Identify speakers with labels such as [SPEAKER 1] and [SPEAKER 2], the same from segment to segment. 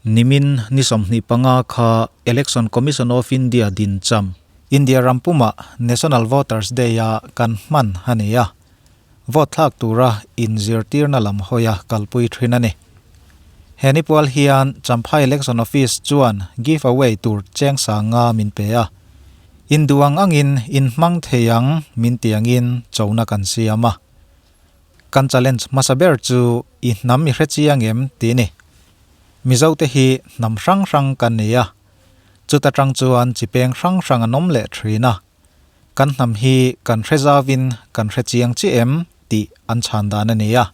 [SPEAKER 1] Nimin ni 25 kha Election Commission of India din cham India ram pumah National Voters Day a kan hman a ni a, vote thlak tura inzirtirna lam hawia kalpui thin a ni. He ni pual hian Champhai Election Office chuan give away tur cheng sanga min pe a, induang angin in hmang thei ang min ti angin chona kan siam a. Kan challenge hmasa ber chu i hnam i hre chiang em tih ni. Mizo te hi hnam hrang hrang kan ni a, chuta tang chuan chi peng hrang hrang an awm leh thin a. Kan hnam hi kan hre zauvin kan hre chiang chiah em tih an chhan dan a ni a.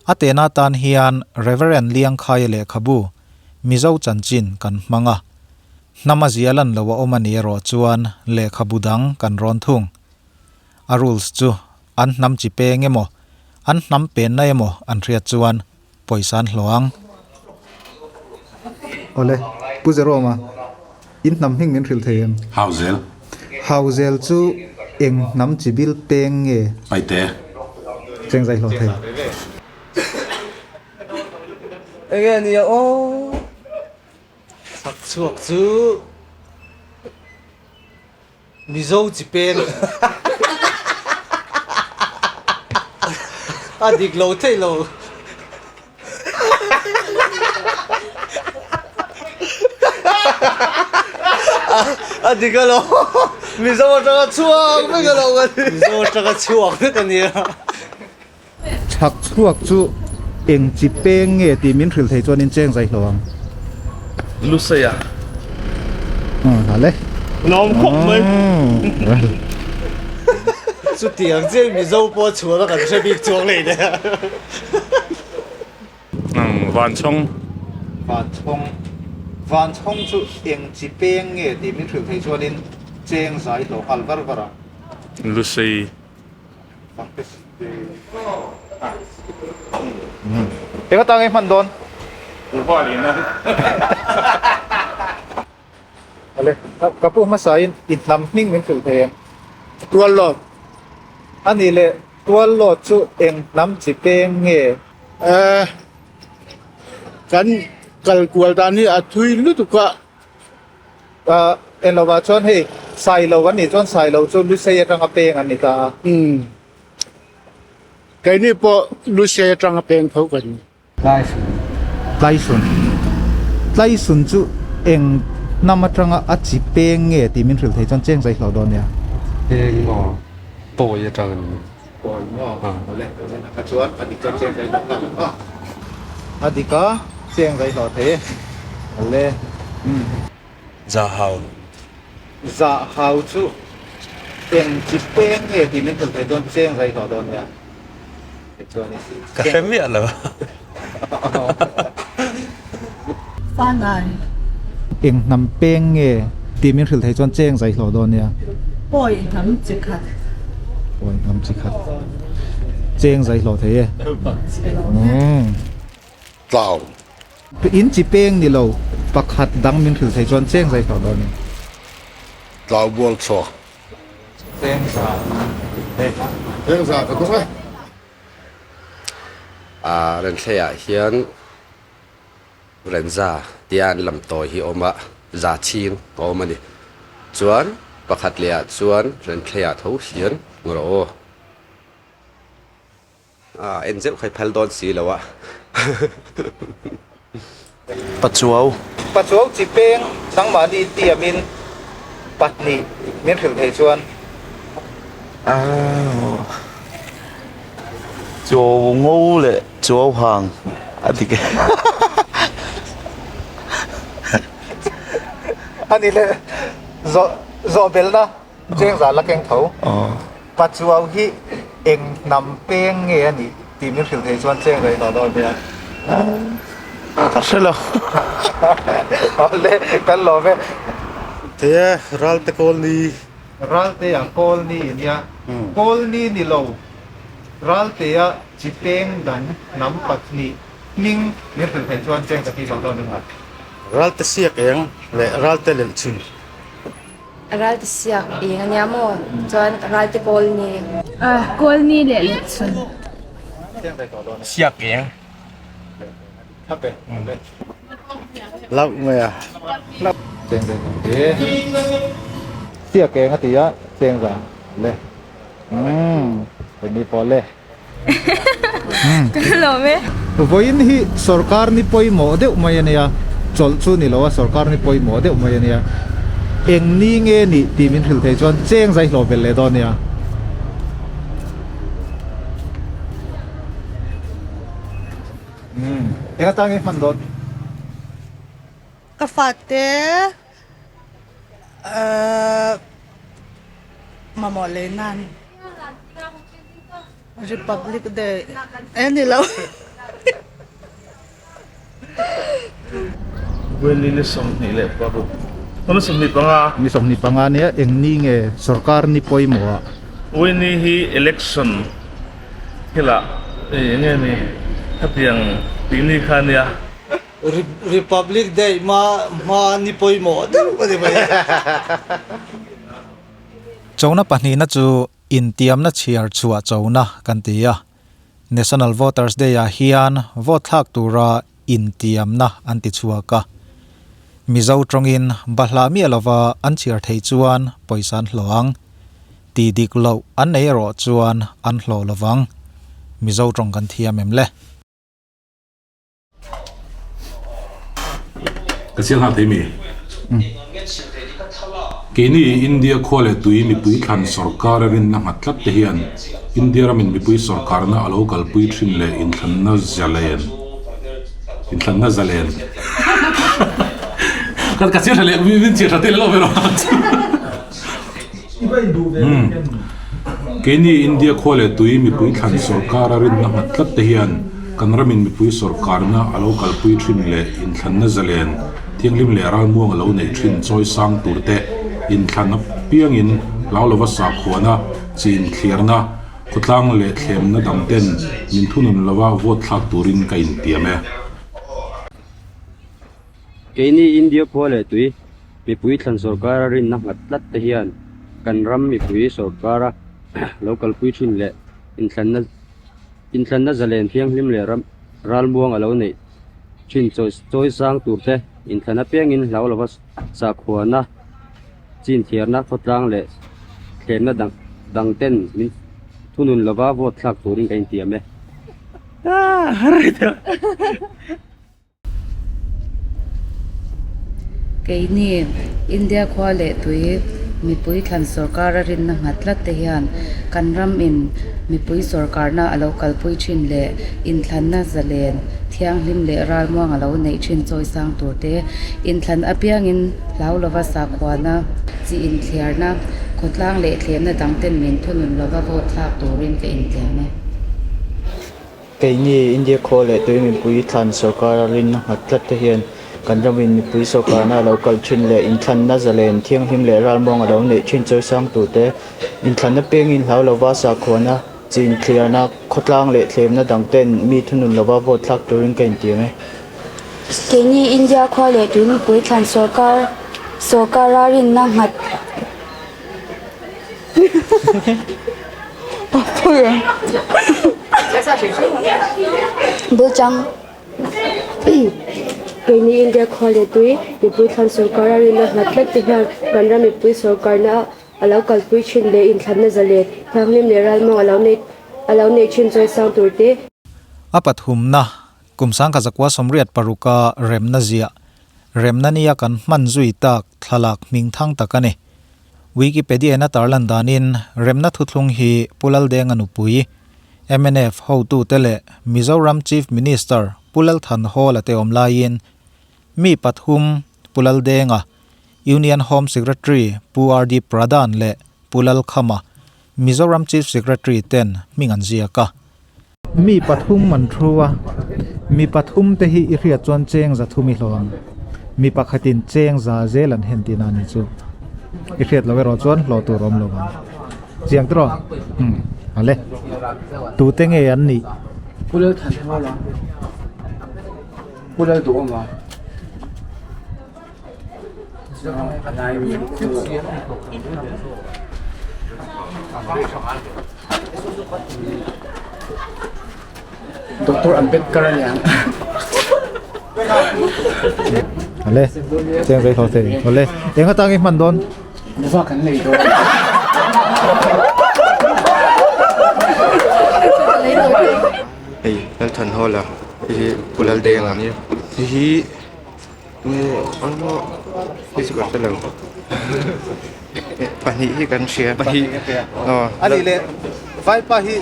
[SPEAKER 1] A tehna tan hian Reverend Liangkhaia lehkhabu Mizo chanchin kan hmang a. Hnam a zia lan lo a awm a ni erawh chuan lehkhabu dang kan rawn thung. A rules chu an hnam chi peng emaw, an hnam penna emaw an hriat chuan pawisa an hlawh ang.
[SPEAKER 2] Awle, Pu Jerome-a, in hnam hming min hrilh thei em?
[SPEAKER 3] Hauzel.
[SPEAKER 2] Hauzel chu eng hnam chi bil peng nge?
[SPEAKER 3] Paite.
[SPEAKER 2] Cheng zai hlawh thei.
[SPEAKER 4] Enge nia aw? Chak chhuak chu Mizo chi peng a dik lo thei lo. A dik a lo. Mizo atanga chhuak vek a lo ka ni. Mizo atanga chhuak vek a nia.
[SPEAKER 2] Chhak chhuak chu eng chi peng nge tih min hrilh thei chuan in cheng zai hlo ang.
[SPEAKER 5] Luseia.
[SPEAKER 2] Ha le.
[SPEAKER 5] Lawm khawp mai.
[SPEAKER 4] Chutiang chiah Mizo pawh chhuah na kan hre bik chuang leh nia.
[SPEAKER 5] Vanchhawng.
[SPEAKER 2] Vanchhawng. Vanchhawng chu eng chi peng nge tih min hrilh thei chuan in cheng zai hlo nghal var var ang.
[SPEAKER 5] Lusei.
[SPEAKER 2] Eng atang nge hman dawn? Ale, ka pu hmasa in i hnam hming min hrilh thei em?
[SPEAKER 6] Tuallawt.
[SPEAKER 2] A nih leh Tuallawt chu eng hnam chi peng nge?
[SPEAKER 6] Eh, kan kal kual dan hi a thui lutuk a.
[SPEAKER 2] En lovah chuan hei Sailo an nih chuan Sailo chu Lusei atanga peng an ni ta a.
[SPEAKER 6] Umm. Keini pawh Lusei atanga peng tho kan ni.
[SPEAKER 2] Tlaisun. Tlaisun. Tlaisun chu eng hnam atanga a chi peng nge tih min hrilh thei chuan cheng zai hlauh dawn nia.
[SPEAKER 7] Peng maw? Pawi atang an ni.
[SPEAKER 2] Pawi maw? Awle, a chuan a dik chuan cheng zai hlauh nghal ang a. A dik a, cheng zai hlauh thei e. Awle.
[SPEAKER 7] Zahau.
[SPEAKER 2] Zahau chu eng chi peng nge tih min hrilh thei dawn cheng zai hlauh dawn nia.
[SPEAKER 7] Ka hre miah lo.
[SPEAKER 8] Fanai.
[SPEAKER 2] Eng hnam peng nge tih min hrilh thei chuan cheng zai hlawh dawn nia.
[SPEAKER 8] Pawi hnam chi khat.
[SPEAKER 2] Pawi hnam chi khat. Cheng zai hlawh thei e.
[SPEAKER 3] Tlau.
[SPEAKER 2] In chi peng ni lo pakhat dang min hrilh thei chuan cheng zai hlawh dawn nia.
[SPEAKER 3] Tlau bual chhuak.
[SPEAKER 2] Cheng za.
[SPEAKER 3] Cheng za ka tum e.
[SPEAKER 9] A Renthleiah hian Renza tia an lam tawi hi a awm a, za chhing a awm a ni. Chuan pakhat lehah chuan Renthleiah tho hian rawh aw. A en zeuh kha i phal dawn si lo a.
[SPEAKER 10] Pachuau.
[SPEAKER 2] Pachuau chi peng nangmahni tiamin pahnih min hrilh thei chuan.
[SPEAKER 10] Chuau ngo leh chuau hang a dik e.
[SPEAKER 2] A ni le zawh zawh belna chengza la keng tho. Pachuau hi eng hnam peng nge a nih tih min hrilh thei chuan cheng rei hlawh dawn nia.
[SPEAKER 10] Ka hre lo.
[SPEAKER 2] Awle, kan lawm e.
[SPEAKER 11] Thei e, Ralte Kawlni.
[SPEAKER 2] Raltea Kawlni nia. Kawlni ni lo, Raltea chi peng dang hnam pahnih hming min hrilh thei chuan cheng ka ti hlawh dawn nia.
[SPEAKER 11] Ralte siak eng leh Ralte lelchhun.
[SPEAKER 12] Ralte siak eng a nia maw? Chuan Ralte Kawlni.
[SPEAKER 8] Kawlni leh Lehchhun.
[SPEAKER 5] Siak eng.
[SPEAKER 11] Hlauh mai a.
[SPEAKER 2] Hlauh. Cheng zai kan ti. Siak eng a ti a, cheng za le. Umm, eng ni pawh le.
[SPEAKER 8] Ka lawm e.
[SPEAKER 2] Vawiin hi sorkar ni pawimawh deuh mai a nia, chawlh chu ni lo a, sorkar ni pawimawh deuh mai a nia. Eng ni nge nih tih min hrilh thei chuan cheng zai hlawh belh leh dawn nia. Umm, eng atang nge hman dawn?
[SPEAKER 8] Ka fate ahh mamawh lei nan Republic Day e ni lo.
[SPEAKER 5] Vawilli ni 26, ni 25.
[SPEAKER 2] Ni 25 nia eng ni nge sorkar ni pawimawh ah?
[SPEAKER 5] Vawilli hi election thilah eng nge ni khatiang tih ni kha nia.
[SPEAKER 4] Republic Day hma hma ni pawimawh deuh a ni mai.
[SPEAKER 1] Chona pahnihna chu intiamna chhiar chhuah chona kan ti a. National Voters Day ah hian vote thlak tura intiamna an ti chhuak a. Mizo tawngin bahlah miah lova an chhiar thei chuan pawisa an hlawh ang. Ti dik loh an nei erawh chuan an hlawh lovang. Mizo tawng kan thiam em le?
[SPEAKER 13] Ka chiang nghal thei mi? Keini India khua leh tui mipui thlan sorkar a rinna nghat tlat te hian India ramin mipui sorkarna a lo kalpui thin leh inthlanna zalen inthlanna zalen ka chiang tha leh min chiang tha tel lo ve lo Keini India khua leh tui mipui thlan sorkar a rinna nghat tlat te hian kan ramin mipui sorkarna a lo kalpui thin leh inthlanna zalen thianghlim leh ralmuang a lo neih thin chawi sang tur te inthlan apiangin hlau lova sakhuana, chi inthliarna, khawtlang leh thlemna dang ten min thunun lova vote thlak turin ka intiam e.
[SPEAKER 14] Keini India khua leh tui mipui thlan sorkara rinna nghat tlat te hian kan ram mipui sorkara lo kalpui thin leh inthlanna inthlanna zalen thianghlim leh ram ralmuang a lo neih thin chawi chawi sang tur te inthlan apiangin hlau lova sakhuana chin thiarna khawtlang leh thlemna dang dang ten min thunun lova vote thlak turin ka intiam e.
[SPEAKER 15] Keini India khua leh tui mipui thlan sorkar a rinna nghat tlat te hian kan ram in mipui sorkarna a lo kalpui thin leh inthlanna zalen thianghlim leh ralmuang a lo neih thin chawi sang tur te inthlan apiangin hlau lova sakhuana chi inthliarna khawtlang leh thlemna dang ten min thunun lova vote thlak turin ka intiam e.
[SPEAKER 10] Keini India khua leh tui mipui thlan sorkar a rinna nghat tlat te hian kan ramin mipui sorkarna a lo kal thin leh inthlanna zalen thianghlim leh ralmuang a lo neih thin chawisang turte inthlanna pengin hlau lova sakhuana chi inthliarna khawtlang leh thlemna dang ten mi thunun lova vote thlak turin ka intiam e.
[SPEAKER 12] Keini India khua leh tui mipui thlan sorkar sorkar a rinna nghat Bulchang Keini India khua leh tui mipui thlan sorkar a rinna nghat tlat te hian kan ram mipui sorkarna a lo kalpui thin leh inthlanna zalen thianghlim leh ralmawng a lo nei a lo neih thin chawi sang tur te.
[SPEAKER 1] A pathumna kum sangkhat zakua 86 a remna ziah remna nia kan hman zui tak thlalak hming thang tak a ni. Wikipedia in a tarlan danin remna thuthlung hi Pu Laldenga nupui, mnf hotute leh Mizoram Chief Minister Pu Lalthanhawla te awm laiin mi pathum Pu Laldenga, Union Home Secretary Pu RD Pradhan leh Pu Lalkhama, Mizoram Chief Secretary ten hming an ziak a.
[SPEAKER 2] Mi pathum an thu a, mi pathum te hi i hriat chuan cheng za thum i hlawh ang. Mi pakhatin cheng za zel an hen tihna a ni chu. I hriat loh erawh chuan hlawh tur awm lo ang. Chiang tiraw? Umm, ale. Tute nge an nih?
[SPEAKER 6] Pu Lalthan Hawla, Pu Lalduhawma. Doctor Ambedkar a ni ang.
[SPEAKER 2] Ale cheng rei hlawh thei awle eng atang i hman dawn
[SPEAKER 16] Kuva kan lei dawn.
[SPEAKER 10] Hei Lalthan Hall a hei hi Pu Laldenga hei hi nge hei chu ka hre lo pahnih hi kan hria
[SPEAKER 2] pahnih a nih leh Vaipa hi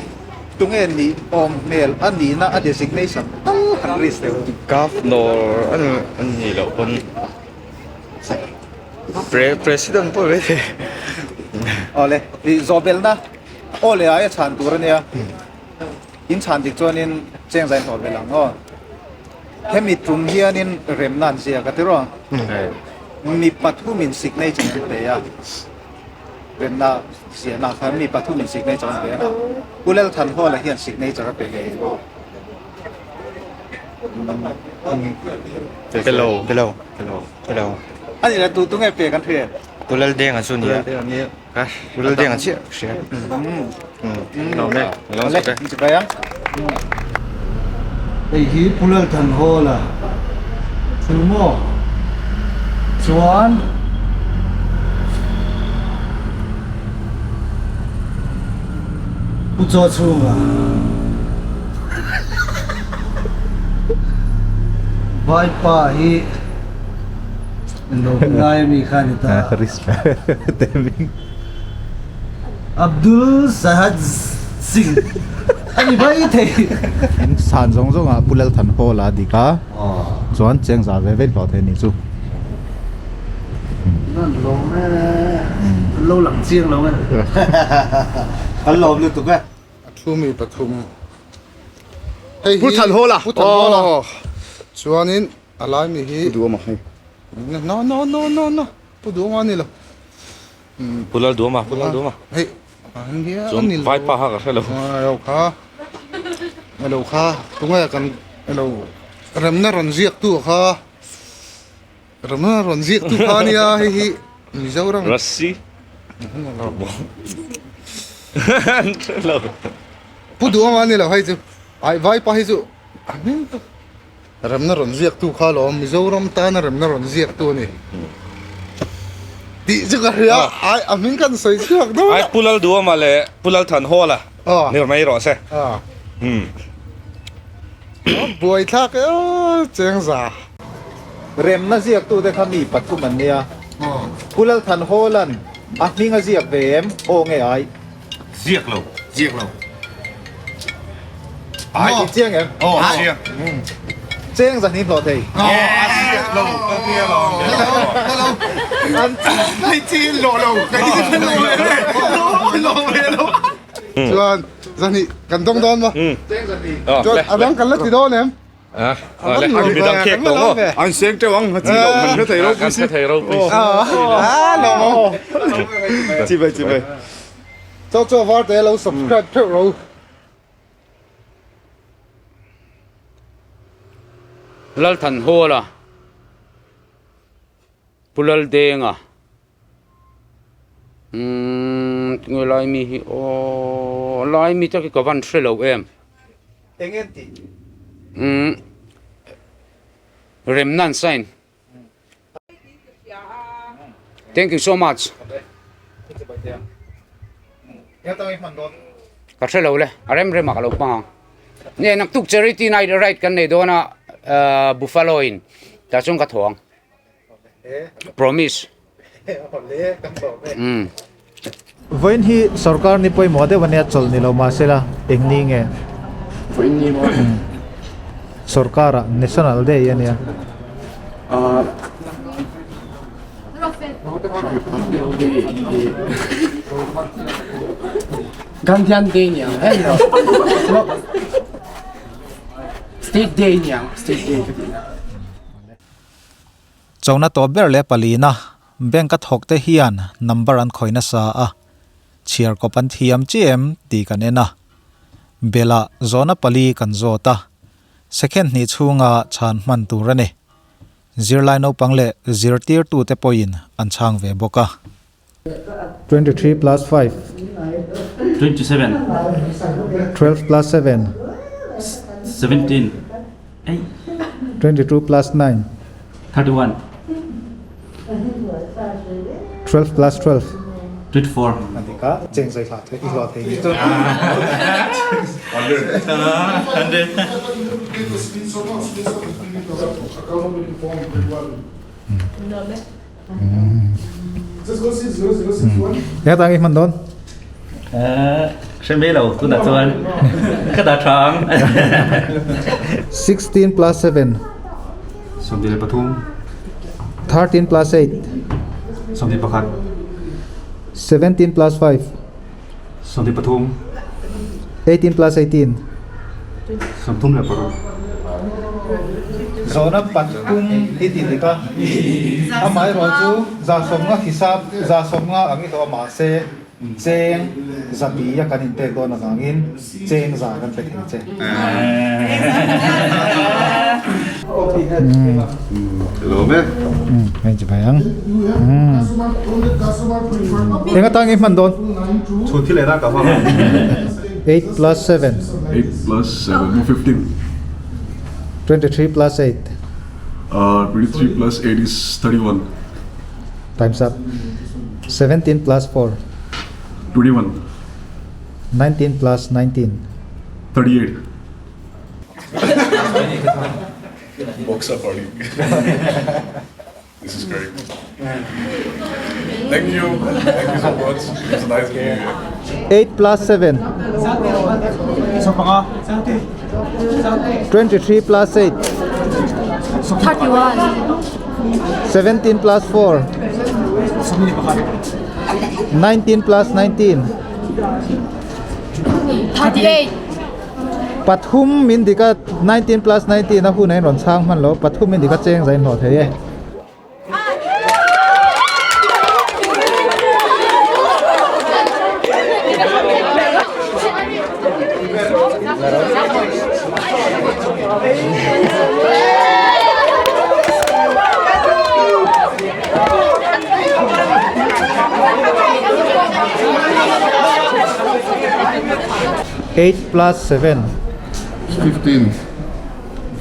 [SPEAKER 2] tunge nih awm hmel a nihna a designation tal han risk deuh.
[SPEAKER 10] Governor a nih loh pawn President pawh ve thei.
[SPEAKER 2] Awle i zawhbelna aw leh aia chhan tur a nia in chhan dik chuanin cheng zain hlawh belh ang aw. Hemi tum hianin remna an ziak a tiraw? Mi pathumin signature an pe a, remna ziahna khan mi pathumin signature an pe a, Pu Lalthanhawla hian signature a pe ngei.
[SPEAKER 10] Pe lo. Pe lo. Pe lo. Pe lo.
[SPEAKER 2] A nih la tu tunge pe kan hria?
[SPEAKER 10] Pu Laldenga chu nia. Pu Laldenga chiah ka hria.
[SPEAKER 2] Lawm e. Lawm e. Chibai ang.
[SPEAKER 4] Hei hi Pu Lalthanhawla chu maw chuan Pu Chawchhunga Vaipa hi Lo ngai mi kha ni ta. Abdul Sahad Singh a ni mai thei.
[SPEAKER 2] In san zawng zawng ah Pu Lalthan Hall a dik a, chuan cheng za ve ve hlawh thei a nih chu.
[SPEAKER 4] Nan lawm e, an lo lang chiang lo e.
[SPEAKER 2] Kan lawm lutuk e.
[SPEAKER 3] A thu mi pathum. Hei hi
[SPEAKER 6] Pu Thanhawla.
[SPEAKER 3] Pu Thanhawla. Chuanin A lai mi hi.
[SPEAKER 6] Pu Duhawma hei.
[SPEAKER 3] No no no no no Pu Duhawma a ni lo.
[SPEAKER 5] Pu Lalduhawma Pu Lalduhawma.
[SPEAKER 3] Hei an nia a ni lo.
[SPEAKER 5] Vai pa kha ka hre lo.
[SPEAKER 3] Elo kha elo kha tunge kan elo remna rawn ziak tu kha remna rawn ziak tu kha nia hei hi Mizoram.
[SPEAKER 5] Rasi. Hre lo.
[SPEAKER 3] Pu Duhawma a ni lo hei chu ai vai pa hi chu a hming tak. Remna rawn ziaktu kha alawm, Mizoram tana remna rawn ziaktu a ni tih chu ka hria, ai a hming kan sawi chhuak dawn a.
[SPEAKER 5] Ai Pu Lalduhawma leh Pu Lalthanhawla ni mai rawh se.
[SPEAKER 3] Buai thlak e aw Chengza.
[SPEAKER 2] Remna ziaktu te kha mi pathum an nia. Pu Lalthanhawla'n a hming a ziak ve em? Aw nge ai?
[SPEAKER 5] Ziak lo.
[SPEAKER 6] Ziak lo.
[SPEAKER 2] Ai ti chiang em?
[SPEAKER 6] Oh, chiang.
[SPEAKER 2] Cheng zan hi hlawh thei.
[SPEAKER 6] Oh, a ziak lo. Ka tia lo. Hello, hello.
[SPEAKER 2] An
[SPEAKER 6] kai chi lo lo. Kai chi lo lo. Lo lo.
[SPEAKER 3] Chuan zan hi kan dawng dawn maw?
[SPEAKER 2] Cheng zan hi.
[SPEAKER 3] Chuan a dang kan la ti dawn em?
[SPEAKER 6] An seng teuh ang a chi loh kan hre thei ropui si.
[SPEAKER 3] A lawm awm.
[SPEAKER 6] Chibai chibai.
[SPEAKER 3] Chaw chaw var te lo subscribe theuh ro.
[SPEAKER 14] Lalthanhawla, Pu Laldenga. Umm tinge lai mi hi aww lai mi tak hi ka van hre lo em.
[SPEAKER 2] Eng en tih?
[SPEAKER 14] Umm remna an sign. Thank you so much. Ka hre lo le a rem rem ah ka lo hmang ang. Nge naktuk charity night ride kan nei dawn a buffalo in tah chuan ka thaw ang. Promise. Umm.
[SPEAKER 2] Vawiin hi sorkar ni pawimawh deuh ania chawlh ni lo mahsela eng ni nge?
[SPEAKER 16] Vawiin ni maw?
[SPEAKER 2] Sorkar ah National Day ania.
[SPEAKER 16] Gandhian Day niang hei lo. State Day niang State Day ka tih na.
[SPEAKER 1] Chona tawp ber leh palina bank a thawk te hian number an khawih nasa a, chhiar kawp an thiam chi em tih kan en a. Bela zawhna pali kan zawt a, second hnih chhunga chhan hman tur a ni. Zirlai naupang leh zirtirtute pawhin an chhang ve bawk a.
[SPEAKER 2] 23 plus 5.
[SPEAKER 5] 27.
[SPEAKER 2] 12 plus 7.
[SPEAKER 5] 17. Ei.
[SPEAKER 2] 22 plus 9.
[SPEAKER 17] 31.
[SPEAKER 2] 12 plus 12.
[SPEAKER 17] 24.
[SPEAKER 2] A dik a, cheng zai hlah thei, i hlawh thei ni chu. Eng atang i hman dawn?
[SPEAKER 17] Hre mai lo, tunah chuan ka dah tha ang.
[SPEAKER 2] 16 plus 7.
[SPEAKER 7] 23.
[SPEAKER 2] 13 plus 8.
[SPEAKER 7] 21.
[SPEAKER 2] 17 plus 5.
[SPEAKER 7] 23.
[SPEAKER 2] 18 plus 18.
[SPEAKER 7] 36.
[SPEAKER 2] Zawhna pathum i ti dik a, amaherawh chu 70 hisap 70 ang i hlawh a mahse cheng zabi a kan inpek dawn avangin cheng za kan pe thei che.
[SPEAKER 7] Lawm e.
[SPEAKER 2] Hei chu bai ang. Eng atang i hman dawn?
[SPEAKER 7] Chhun thil leh na ka hmang ang.
[SPEAKER 2] 8 plus 7.
[SPEAKER 18] 8 plus 7, 15.
[SPEAKER 2] 23 plus 8.
[SPEAKER 18] 23 plus 8 is 31.
[SPEAKER 2] Time's up. 17 plus 4.
[SPEAKER 18] 21.
[SPEAKER 2] 19 plus 19.
[SPEAKER 18] 38. Boxer party. This is great. Thank you. Thank you so much. It's nice being here.
[SPEAKER 2] 8 plus 7. 23 plus 8.
[SPEAKER 12] 31.
[SPEAKER 2] 17 plus 4. 19 plus 19.
[SPEAKER 12] 38.
[SPEAKER 2] Pathum min dik a, 19 plus 19 a hun a inrawn chhang hman lo, pathum min dik a cheng zai inhlawh thei e. 8 plus 7.
[SPEAKER 18] 15.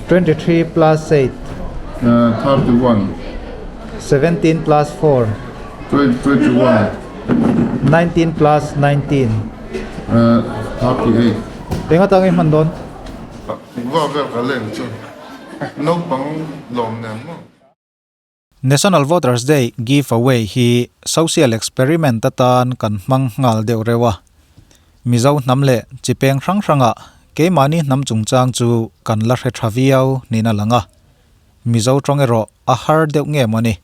[SPEAKER 2] 23 plus 8.
[SPEAKER 18] 31.
[SPEAKER 2] 17 plus 4.
[SPEAKER 18] 21.
[SPEAKER 2] 19 plus 19.
[SPEAKER 18] 38.
[SPEAKER 2] Eng atang i hman dawn?
[SPEAKER 3] Va vel ka leng chu naupang lawm nen maw?
[SPEAKER 1] National Voters Day give away hi social experiment atan kan hmang nghal deuh reuh a. Mizo hnam leh chi peng hrang hrangah keimahni hnam chungchang chu kan la hre tha viau niin a lang a. Mizo tawng erawh a har deuh nge mawni?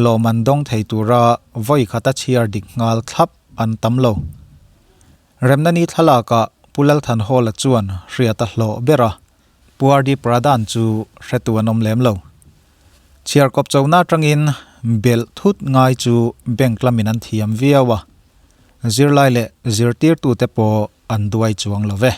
[SPEAKER 1] Lawm an dawng thei tura vawi khata chhiar dik nghal thlap an tam lo. Remna ni thlalakah Pu Lalthanhawla chuan hriat a hlawh ber a, Pu RD Pradhan chu hretu an awm lem lo. Chhiar kawp chona atangin belh thut ngai chu bank lamin an thiam viau a, zirlai leh zirtirtute pawh an duai chuang lo ve.